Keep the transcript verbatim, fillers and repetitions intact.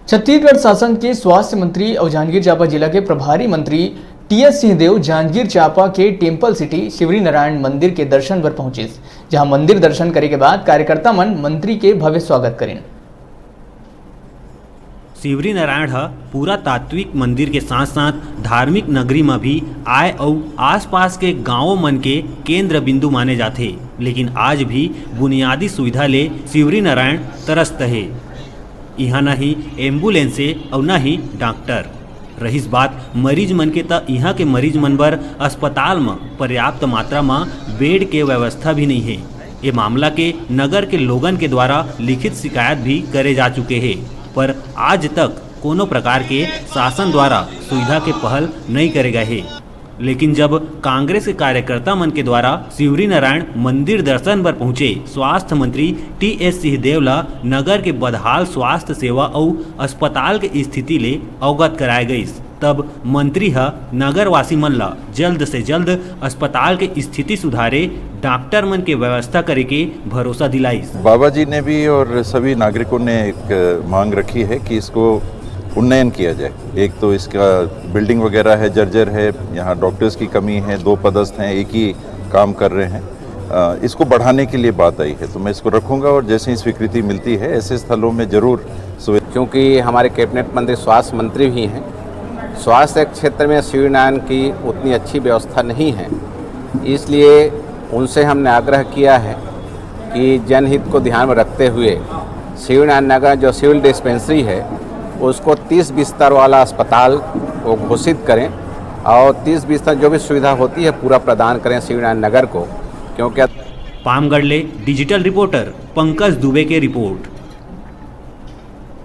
छत्तीसगढ़ शासन के स्वास्थ्य मंत्री अउ जांजगीर चांपा जिला के प्रभारी मंत्री टीएस सिंहदेव जांजगीर चांपा के टेम्पल सिटी शिवरी नारायण मंदिर के दर्शन बर पहुंचिस, जहां मंदिर दर्शन करे के बाद कार्यकर्ता मन मंत्री के भव्य स्वागत करिन। शिवरी नारायण ह पुरातात्विक मंदिर के साथ-साथ धार्मिक नगरी म भी आय अउ आसपास के गांवों मन के केंद्र बिंदु माने जाथे, लेकिन आज भी बुनियादी सुविधा ले शिवरी नारायण तरसत हे। इहां न ही एम्बुलेंस हे अउ न ही डॉक्टर। रहिस बात मरीज मन के, त इहां के मरीज मन बर अस्पताल म पर्याप्त मात्रा म बेड के व्यवस्था भी नइ हे। ए मामला के नगर के लोगन के द्वारा लिखित शिकायत भी करे जा चुके हे, पर आज तक कोनो प्रकार के शासन द्वारा सुविधा के पहल नइ करे गए हे। लेकिन जब कांग्रेस के कार्यकर्ता मन के द्वारा शिवरी नारायण मंदिर दर्शन बर पहुंचे स्वास्थ्य मंत्री टीएस सिंहदेव ला नगर के बदहाल स्वास्थ्य सेवा अउ अस्पताल के स्थिति ले अवगत कराए गइस, तब मंत्री ह नगरवासी मन ला जल्द से जल्द अस्पताल के स्थिति सुधारे, डॉक्टर मन के व्यवस्था करे के भरोसा दिलाइस। बाबा जी ने भी और सभी नागरिकों ने एक मांग रखी है कि इसको उन्नयन किया जाए। एक तो इसका बिल्डिंग वगैरह है, जर्जर है, यहाँ डॉक्टर्स की कमी है, दो पदस्थ हैं, एक ही काम कर रहे हैं। अ, इसको बढ़ाने के लिए बात आई है, तो मैं इसको रखूंगा और जैसे ही स्वीकृति मिलती है, ऐसे स्थलों में जरूर सुविधा क्योंकि हमारे कैबिनेट मंत्री स्वास्थ्य मंत्री भी हैं। स्वास्थ्य क्षेत्र में शिवरी नारायण की उतनी अच्छी व्यवस्था नहीं है, इसलिए उनसे हमने आग्रह किया है कि जनहित को ध्यान में रखते हुए शिवरी नारायण नगर जो सिविल डिस्पेंसरी है, उसको तीस बिस्तर वाला अस्पताल वो घोषित करें और तीस बिस्तर जो भी सुविधा होती है, पूरा प्रदान करें शिवरी नारायण नगर को, क्योंकि पामगढ़ ले डिजिटल रिपोर्टर पंकज दुबे के रिपोर्ट।